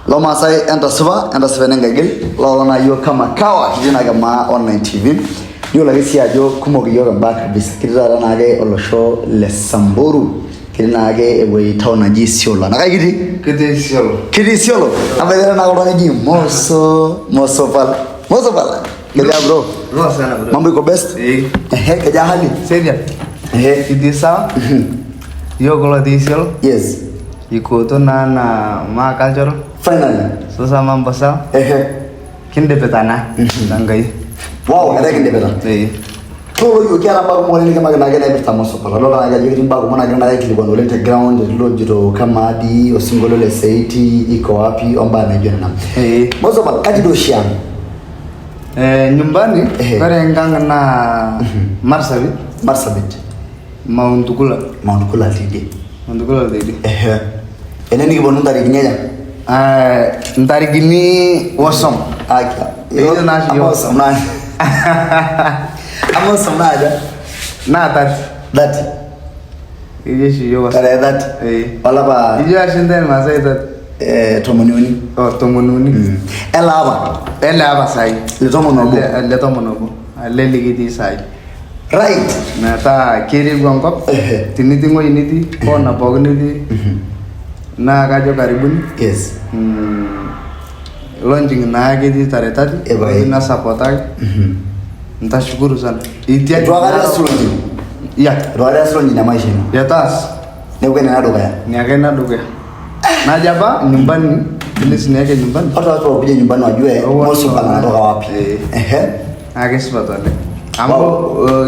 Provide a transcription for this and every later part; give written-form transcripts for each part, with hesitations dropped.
Lomaasai entasipa, entasipa enenkaigil, lolo naa yiok kama kawa kitii naake Maa Online TV. Niyiolo ake sii ajo kumok iyiok imbaa kabisa. Kitii taata naake olosho le Samburu, kitii naake ewueji town naji Isiolo. Anaa kai kitii? Kitii Isiolo. Kitii Isiolo. Abaitare naake oltung'ani oji Moso, Mosopal. Mosopal. Kejaa bro? Poa sana bro. Mambo iko best? Eh. Ehe, kejaa hali? Seria. Ehe. Kitii sawa? Yiok kulo otii Isiolo. Yes. Ikoto naa na Maa Cultural. Finally. Sasa mambo sawa? Ehe. Kindipita naa Enkai. Wow, etaa kindipita. Eh. Tolo yiok kiata mbaa kumok oleng nikimaki naake naipirta Mosopal. Adolta naake ajo ketii mbaa kumok naagira naake aikilikuan oleng te ground, etii loojito kamaa dii osinkolio le Seiti iko wapi ombaa naijo nena. Eh. Mosopal, kaji doi oshi ang? Eh, nyumbani Ehe. ore enkang naa Marsabit, Marsabit, Mount Kula. Mount Kula tidie. Mount Kula tidie. Ehe. Ene nikiponu ntarikini aja? Eh, ntarikini osom. Akia. Ejo naa oshi Ama yiok. osom naa. Ama osom naa aja? Naa 30. 30. Ejo oshi yiok osom. Tarehe 30. Eh. Olapa Ijo oshi intae Irmaasai 30. eh, 13. Oh, 13. Ele apa Ele apa saai. le 11. Ele 11. Ele likitii saai. Right. Metaa keriku enkop. Ehe. Tinitii ng'oji nitii, kona pookin nitii. Naa kajo karibuni. Yes. Launching naa ketii tarehe 30. Eh, pae. Ina sapotaki. Nitashukuru sana. Itia Itu akata eas launching. Ya. Itu akata eas launching te maisha ino. Yataas. Neeku ene dukuya. Ni ake ina dukuya. Naja apa nyumbani, please niweke nyumbani. Watu watu wakuje nyumbani wajue Oh, Mosopal watu- anatoka wapi. Eh. Ehe. Naa kesipat oleng. Amu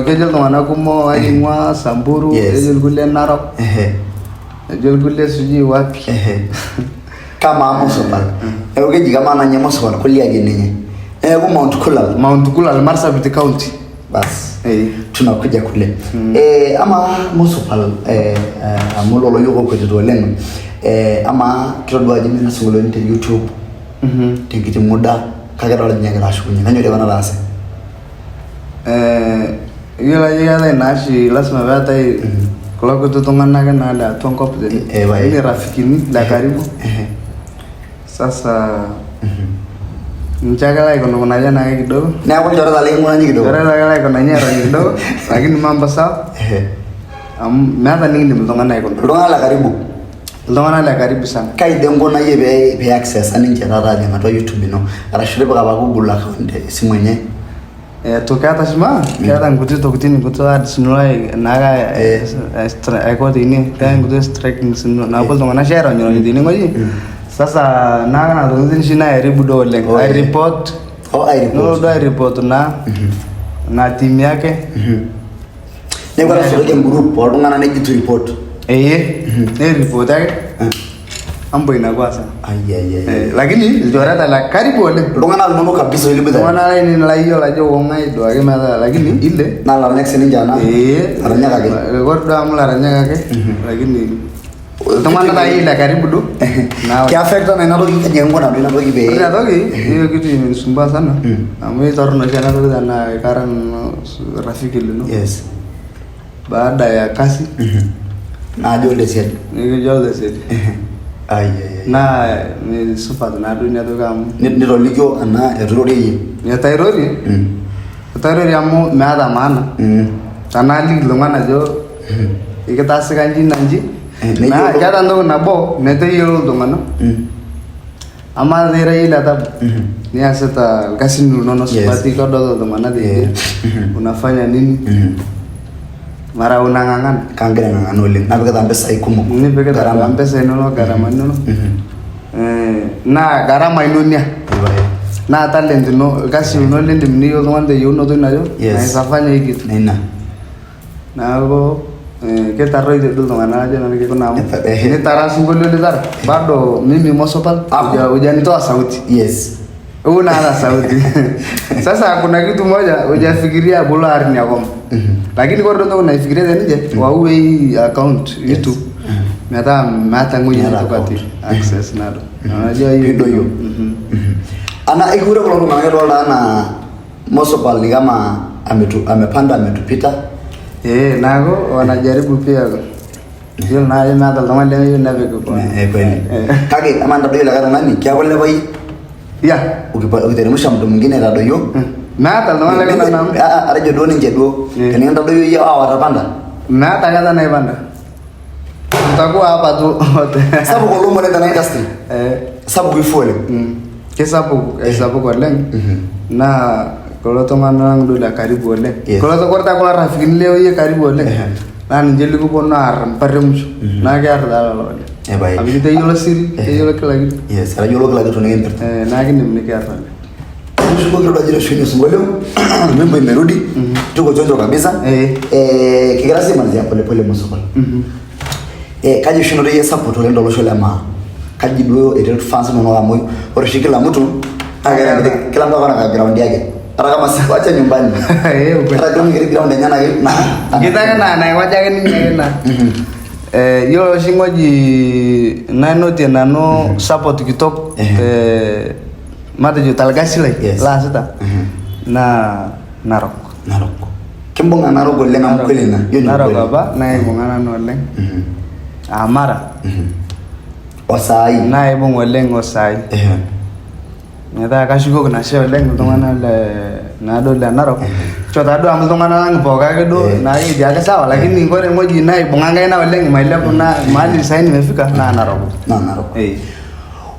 kejo iltung'anak kumok aing'ua Samburu, Yes. kejo irkulie Narok, Ehe. ejo irkulie sijui wapi. Ehe. Kama Mosopal. Neeku keji kama nanye Mosopal kuliaji ninye. Neeku Mount Kulal. Mount Kulal, Marsabit County. Bas. Eh. Tunakuja kule. Eh, ama Mosopal eh, eh, amu lolo yiok okwetita oleng. Eh, ama kitodua ajo imina sinkolioitin te YouTube tenkiti muda kake idol ajo egira ashukunye. Kanyoo dii apa nataase? Eh, yiolo ajo keetae naa oshi lasima peetae kulo kuti tung'anak naa le atua enkop tene. Eh, pae. Ile rafikini le karibu. Ehe. Sasa ninche ake laikunukunari enaake kidogo. Neeku ilchoreta liking'ura ninye kidogo. Ilchoreta ake laikunanyi airony kidogo, lakini mambo sawa. Ehe. Amu meeta nikindim iltung'anak aikuna. Iltung'anak le karibu. Iltung'anak le karibu sana. Kai doi inkuna iyie pee pee access ninche taata ajing atua YouTube ino arashu tipika apa Google account esimu enye? Eh, to keeta oshi maa keeta nkuti tokitin nkuti ads nilo naake aiko teine keeta nkuti strikings naapuo iltung'anak oshi aironyirony tenewueji sasa naa nena tokitin oshi naiharibu duo oleng Oh, ai yeah. report Oh, ai report. nilo duo ai report naa na timu yake Neeku etasotoki engroup oltung'anak neji to report. ee niripoti ake mambo inakuwa sawa. Ai ai ai. Eh, lakini ilchoreta la karibu oleng Iltung'anak linonok kabisa oliboitare. iltung'anak lainei layiolo ajo kong'ae duake meeta lakini ile Naa laranyak sininche ena. ee Laranyak ake. ore duo amu laranyak ake lakini iltung'anak lai le karibu duo naa Kiafekta naa ina toki kaji inkuna duo ina toki pee. ore ina toki hiyo kitu imenisumbua sana amu itorrono oshi ena toki tenaa kara nanu rafiki lino Yes. baada ya kasi Naajo oltesiadi. nikijo oltesiadi Ai ai ai. naa misupat naa duo ina toki amu Nitolikio ena eitu irorie iyie. eitu airorie eitu airorie amu meeta maana tenaaliki iltung'anak ajo ikitaasika inji na inji Eh, naa keeta entoki nabo neteyiolo iltung'anak amaa taa ira iyie ile tabu niasita ilkasin linonok supati kedolta iltung'anak teidie unafanya nini mara unang'ang'ana Kagira aing'ang'ana oleng napikita mpisai kumok. nipikita Gharama. mpesa inonok gharama inonok Eh, naa gharama ino ina Epae. naa talent ino ilkasi lino lindim niyieu oltung'ani teyieunoto ino ajo Yes. naeza fanya hii kitu Nena. Neeku ketarroitie duo iltung'anak ajo nanu kikuna amu Ehe. nitara osinkolio litara bado mimi Mosopal Ako. hujanitoa sauti Yes. huna hata sauti sasa kuna kitu moja hujafikiria kulo arin ya kwamba lakini kore entoki naifikiria teninche waue hii account YouTube metaa meeta eng'ueji Meeta nitoki account. atii access nado unajua hiyo Pidoyio. Ana ikiure kulo tung'anak idolta anaa Mosopal ni kama amepanda ametupita. Eh, nako wanajaribu pia Yiolo naa ajo meeta oltung'ani lemeyieu nepik kewon. Eh, kweli. Eh. Kake amaa ntadoyio likae tung'ani keeku ilepa iyie. Yeah. Ukiteremsha mtu mwingine aitadoyio. Meeta oltung'ani lekuna nanu. Ah, ah, atejo duo ninche duo. Eh. Tenikintadoyio iyie wao watapanda. Meeta kata naipanda. Tutakuwa hapa tu wote. Sapuk olom oleng tena industry. Eh. Sapuk ifu oleng. Kisapuk, esapuk oleng. Naa kulo tung'anak lang duo le karibu oleng. Yes. Kulo ore taa kulo rafikini leo iyie karibu oleng. Naa ninche likiponu aar mpaka emusho. Naa kear taa lelo oleng. Eh, bai. Amu kitayiolo siri, kitayiolo kila kitu. Yes, etayiolo kila kitu nikimpirta. Eh, naa kindim nikiar oleng. Tushukoki todua ajito osinkolio, wimbo imerudi, tuko chonjo kabisa. Eh. Eh, kigira sii malizia pole pole mosokol. Eh, kaji oshi inoto iyie support oleng tolosho le maa? Kaji duo etii fans inonok amu ore oshi kila mtu naa keeta kila mtu akona ka ground yake. Hata kama si wacha nyumbani. Eh, ukweli. Hata kama kile ground yenyewe na Kita ake naa naikaja ake ninye ake naa. Eh, yiolo oshi ng'oji nainotie nanu support kitok te matejo talkasi lai Yes. laasita naa Narok. Narok. Kimbung'a Narok oleng amu kweli ina. Hiyo ni Narok ukweli. apa naibung'a nanu oleng. Aa Mara Osai. naibung oleng osai. Ehe. Metaa kashukoki nashe oleng iltung'anak le naduo le Narok. Nchoo taaduo amu iltung'anak lang pooki ake duo naa ketii ake sawa lakini ore ewueji naibung'a enkaina oleng mailepu naa mahali sahi nimefika naa Narok. Naa Narok. Eh.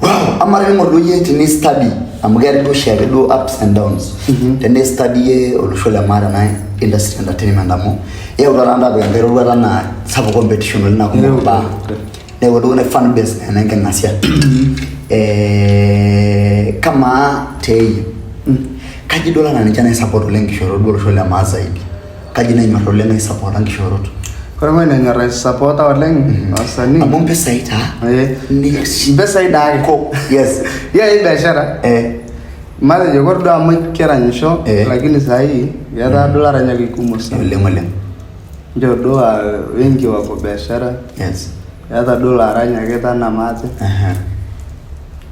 Wow, amaa tening'or duo iyie tini study amu keetae duo oshiake duo ups and downs. Tini study iyie olosho le maa tena industry entertainment amu iyautua taa ntae apik enkae roruata naa sapuk competition oleng naa kumok imbaa. Neeku duo ine fan base naa enenking'asia. Eh, kamaa teeyie kaji idol anaa ninche naisupport oleng nkishoorot duo olosho le maa zaidi? Kaji nenyor oleng aisupporta nkishoorot? Ore ewueji nenyor aisapota oleng wasanii Amu mpisai taa. eh, mpisai daake. Yes. Iya hii biashara Eh, matejo kore duo amu kiranyisho Eh. lakini sahii ketaa duo laranyak ikumok sana. oleng oleng. Nchoo duo aa wengi wako biashara Yes. eeta duo laarany ake tana maate. Aha.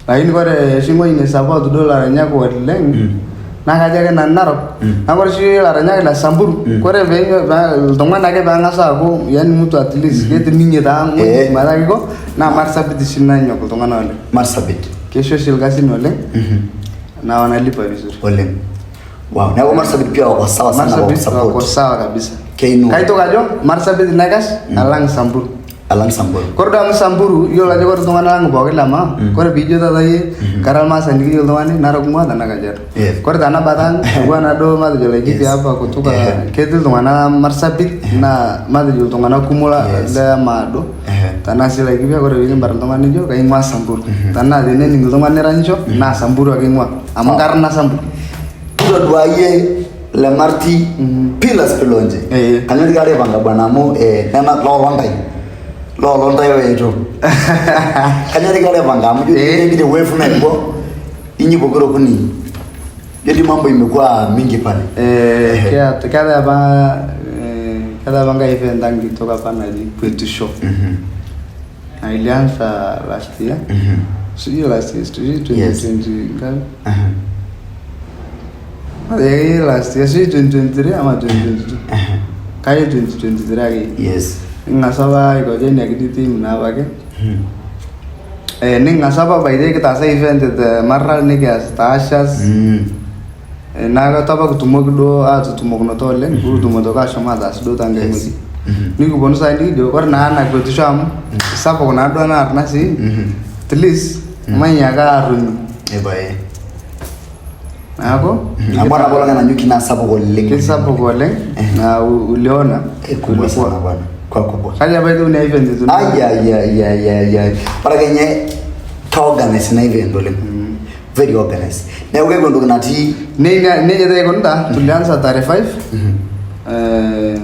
Lakini kore oshi ewueji naisupport duo ilaranyak oleng naa kajo ake nanu Narok. Naa kore oshi ilaranyak le Samburu kore iltung'ani ake peeng'as aaku yaani mtu at least ketii ninye taa Eh. metaa kiko naa Marsabit oshi nanyok iltung'anak oleng. Marsabit. Keisho oshi irkasin oleng na wanalipa vizuri. Oleng. Wow. Neeku Marsabit pia wako sawa sana kwa Marsabit wako support. sawa kabisa. Keinua. Kaitoki ajo Marsabit naikash alang Samburu. Alang Samburu. Kore duo amu Samburu yiolo ajo kore iltung'anak lang pookin le maa kore piijo taata iyie kara ilmaasani kijo oltung'ani Narok ing'ua tenaa Kajiado. Yes. Kore tena bata ang ing'ua naduo matejo Laikipia Yes. hapa kutoka Eh. ketii iltung'anak Marsabit naa matejo iltung'anak kumok Yes. le maa duo. Eh. Tenaa sii Laikipia kore piikimbar oltung'ani nijo kaing'ua Samburu. Tenaa tenening oltung'ani niranyisho naa Samburu ake ing'ua amu nkarna Samburu. Todua iyie Lemarti Pillars Pilonje. Eh. Kanyo kigira aipanga bwana amu eh, nena loolontae. Loolontae oetuo. Kanyo kigira aipanga amu ijo Eh. enkiti wave naewuo inyi pokira okuni. Ijo dii mambo imekuwa mingi pale. Eh, keetae apa eh, keetae apa nkae event ang kitok apa naji Kwetu Show. Na ilianza last year. Sijui last year, sijui Yes. 2020 ngapi? Aha. Matejo last year, sijui 2023 ama 2022. Kake 2023 ake. Yes. Niking'asa apa aikoja ina kiti team naa apake. Eh, niking'asa apa by the way kitaasa event te Maralal nikias te Ashas. Eh, naa apa kitumoki duo atutumokinoto oleng pikitum ashom ataas duo tenkae Yes. wueji. Nikiponu sai nikijo ore naa ena kuetisho amu sapuk naa duo ena arna sii at least mainyiaka aarunyu. Epae. Neeku Amu ore apaelong enanyuki naa sapuk oleng. kisapuk oleng na uliona Eh, kubwa sana bwana. Kwa kubwa. Kaji apa etiu ina event itu? Ai ai ai ai ai ai. Ore ake ninye ka organize ina event oleng. Very organized. Neeku keeku entoki natii Nejia taa ikunita, tulianza tarehe 5. Eh,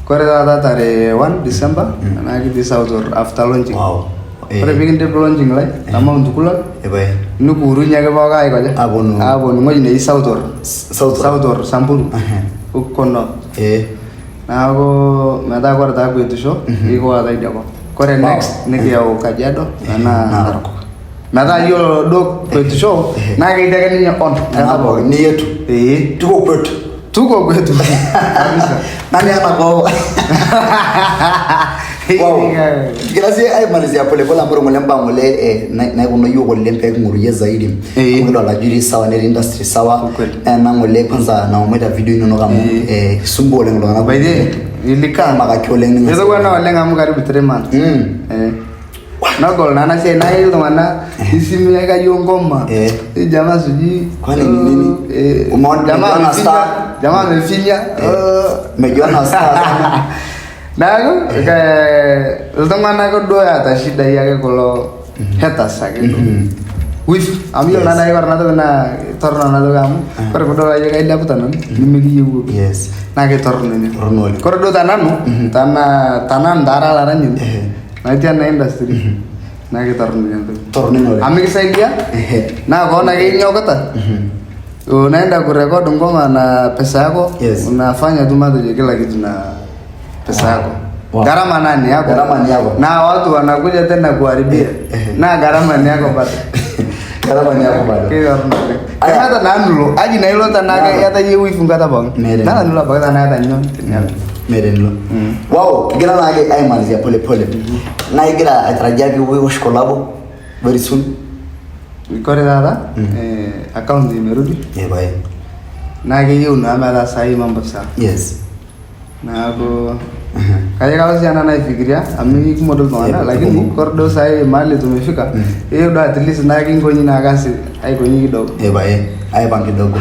kore taata tarehe 1 December naa kitii South Horr after launching. Wow. Eh. Ore piikindip launching lai te Mount Kulal Epae. nikuurunye ake pooki aikoja Aaponu. aaponu ng'oji neji South Horr. South Horr. South Horr Samburu. Ehe. Huko north. Eh. Neeku metaa kore taa kuetisho ikiwa idia kop. Kore next nikiyau Kajiado tenaa Narok. Metaa yiolo duo kuetisho naa ketii ake ninye on Nena pookin ni yetu. Ee. Tuko kwetu. Tuko kwetu. Kabisa. Nani anako? Wow. Kigira sii aimalizia polepole amu ore ng'ole mbaa ng'ole naikuna yiok oleng pee king'oru iyie zaidi. Eh. Amu kidol ajo itii sawa netii industry sawa. Ukweli. Ena ng'ole kwanza naomoita video inonok amu isumbua oleng iltung'anak. By the way, ilikaa Imakaki oleng ning'as. Itokuwa na oleng amu karibu 3 months. Negol naa ena siai naa keyieu iltung'anak isimi kayieu ngoma. Eh. Hii jamaa sijui. Kwani ni nini? Eh, Umeona jamaa umeona amefinya, star? jamaa amefinya. Umejiona star sana. Neeku iltung'anak duo eeta shidai ake kulo haters ake duo. Wish amu yiolo naa ore ena toki naa torrono ena toki amu ore piidol ajo kailepita nanu nimikiyieu Yes. naa kitorrono ina. Torrono oleng. Ore duo tenanu tenanu taa ara olaranyani natii ena industry naa kitorrono ina toki. Torrono ina oleng. Amu kisaidia naa koon ake inyokita unaenda kurekod ngoma na pesa yako. Yes. Unafanya tu matejo kila kitu na pesa yako. Wow. Gharama nani yako? Gharama ni yako. Na watu wanakuja tena kuharibia. Na gharama ni yako bado. Gharama ni yako bado. Kitorrono oleng. Aya. Keeta naa nulo aji naa ilo tenaa keeta yie wivu nkata pookin. Meeta. Naa nulo apake tenaa keeta nyoo teniata. Meeta enilo. Wow, kigira naake aimalizia pole pole. Naa igira aitarajia piwosh collab very soon. Kore taata account imerudi Eh, pae. naa keyieu naa metaa sahi mambo sawa. Yes. Neeku kajo kalo sii ena naifikiria amu ikumok duo iltung'anak Eh, lakini kumok. kore duo sahi mahali tumefika keyieu duo at least naa kinkonyi naa kasi aikonyi kidogo. Eh, pae. Aipang kidogo.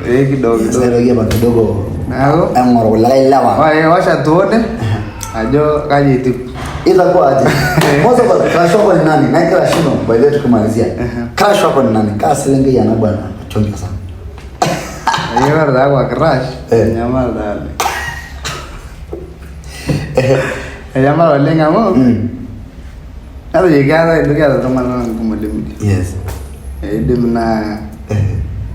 Eh, kidogo Yes, kidogo. aitoki aipang kidogo. Neeku Aing'oru kulikae lewa. washa tuone ajo kaji etiu. Itakuwa aje? Mwanzo kwa crush wako ni nani? Na crush ino by the way tukimalizia. Crush wako ni nani? Kaa selenkei ena bwana. Chonjo sana. Ajo ore taa kwa crush Eh. enyamal taa oleng. Enyamal oleng amu matejo keetae duo kiata iltung'anak lang kumok le media. Yes. Eidim naa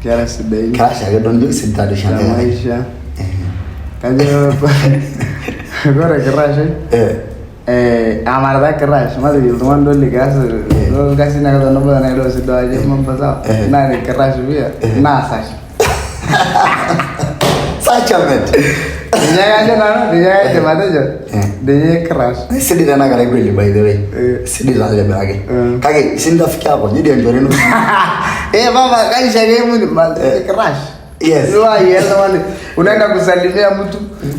kera sidain Crush ake duo nijo sintadi te shanga. maisha. Kajo kore crush ai amarita crush matejo iltung'anak duo likias duo ilkasin ake tenebo tenaa idol sii duo ajo mambo sawa naa ni crush pia naa Sasha. Sacha met. Ninye ake ajo nanu ninye ake aidim atejo ninye crush. Sidai taa ena kerai kweli by the way. Eh. Sidai taa aitobiraki. Eh. Kake si rafiki yako jidi enchore ino. Eh baba kaisha ake muni crush. Yes. Lua yeye wale unaenda kusalimia mtu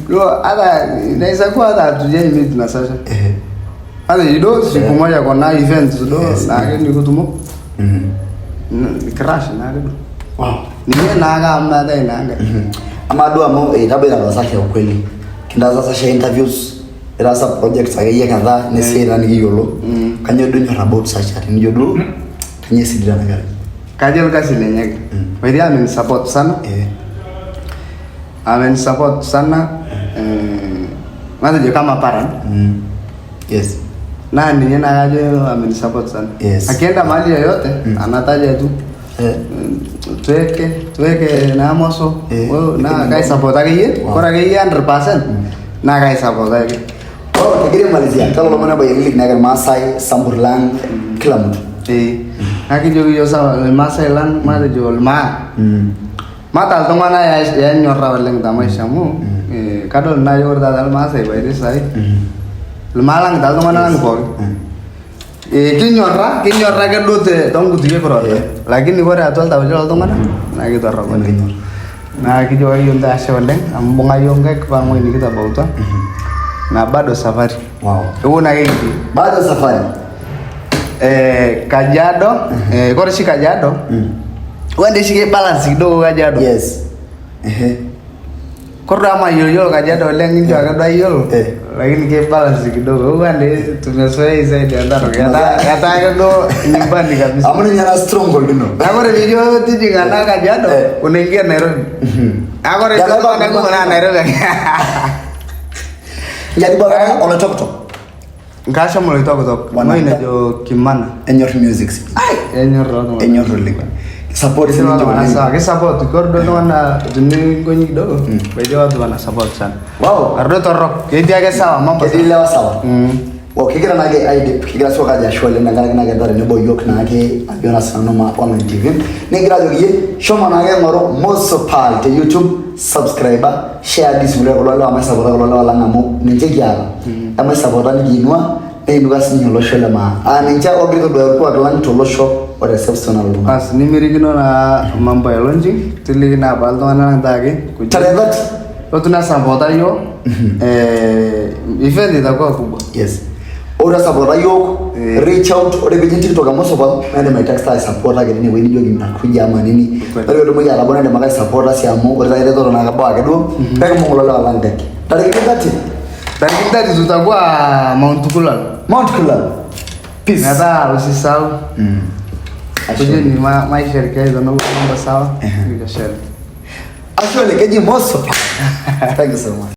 lua hata inaweza kuwa hata hatujai meet na Sasha. Hata ido siku moja kona events do Yes. na ake nikutumo. Crush na ake do. Wow. Ninye na aka amu meetae ina enkae. Amaa duo amu itaboitare Sasha ukweli. Kintaasa Sasha interviews, itaasa projects akeyie kadhaa nesiai taa nikiyiolo. Kanyoo duo inyor about Sasha tenijo duo kanyoo esidai tena kerai? Kajo ilkasi lenye ake. By the way amenisupport sana. Amenisupport sana matejo kama parent. Yes. Na ninye naa kajo amenisupport sana. Yes. Akienda mahali yoyote anataja tu tuweke naa moso naa kaisupport akeyie Wow. ore akeyie 100% naa kaisupport ake. Oh, kigira aimalizia. Kalo lomon obayie lilik naa Irmaasai, Sambur lang, kila mtu. Naa kijoki iyiok sawa Irmaasai lang matejo Ilmaa. Maata iltung'anak yanyorraa oleng te maisha amu kadol naa ajo ore taata Irmaasai paidi saai Ilmaa lang taa iltung'anak lang pookin. Kinyorra ake duo toonkutukie kirorita. Lakini ore atua iltauja loltung'anak naa kitorrok oleng. Naa kijo ake iyiok ntae ashe oleng amu ibung'a iyiok nkaik paa ewueji nikitabautua na bado safari. Wow. Ewuon ake kitii. Bado safari. Kajiado, kore oshi Kajiado, wende oshi kibalance kidogo Kajiado. Yes. Ehe. Kore duo amu mayiolo Kajiado oleng incho ake duo ayiolo lakini kibalance kidogo. Wende tumezoea hii side ya Narok. Etaa ake duo nyumbani kabisa. Amu ninye na stronghold ino. Na kore piijo tijing'a naa Kajiado unaingia Nairobi. Na kore Jaribu iltung'anak kumok naa Nairobi ake. Jaribu ake Oloitokitok. Kashomo Oloitokitok. Bwana Ewueji nejo Kimana. Enyor music. Enyor iltung'anak. Enyor oleng. Support Ketii sininche iltung'anak oleng. sawa, kisupport. Kore duo iltung'anak tenikonyi kidogo, kejo watu wana support sana. Wow. Ardo torrok, ketii ake sawa mambo. Ketii lewa sawa. Wow, kigira naake aidip, kigira sio kaja ashe oleng tenkaraki naa ketaa tenebo yiok naake ajo naa sinanu ma online TV. Nikigira ajoki iyie shomo naake aing'oru Mosopal te YouTube. Subscribe, share this kulo kulo lewa maisapota kulo lewa lang amu ninche kiata. Emaisapota nikiinua neinuka sininye olosho le maa. Ah, ninche ogira aitoduaya orkuak lang tolosho o teseuseu nalulung'a. Bas, nimirikino naa mambo ya launching, tiliki naa apa iltung'anak lang taake. Tarehe 30. Otu nasapota yiok, event itakuwa kubwa. Yes. Ore sapota yiok, reach out, ore piijing TikTok amu supat, naa indim aitexta ai support ake tinewueji nijoki nakuja ama nini. Kweli. Ore piitumoki atabona indim ake aisapota sii amu ore taa eretoto naa kebau ake duo. Kake kimbung kulo lewa lang nkaik. Tarikini 30. Tariki 30 tutakuwa Mount Kulal. Mount Kulal. Peace. Metaa usisahau. Ashe. Kujeni maisherekea hizo mambo sawa. Nikashare. Ashe oleng, keji Moso. Thank you so much.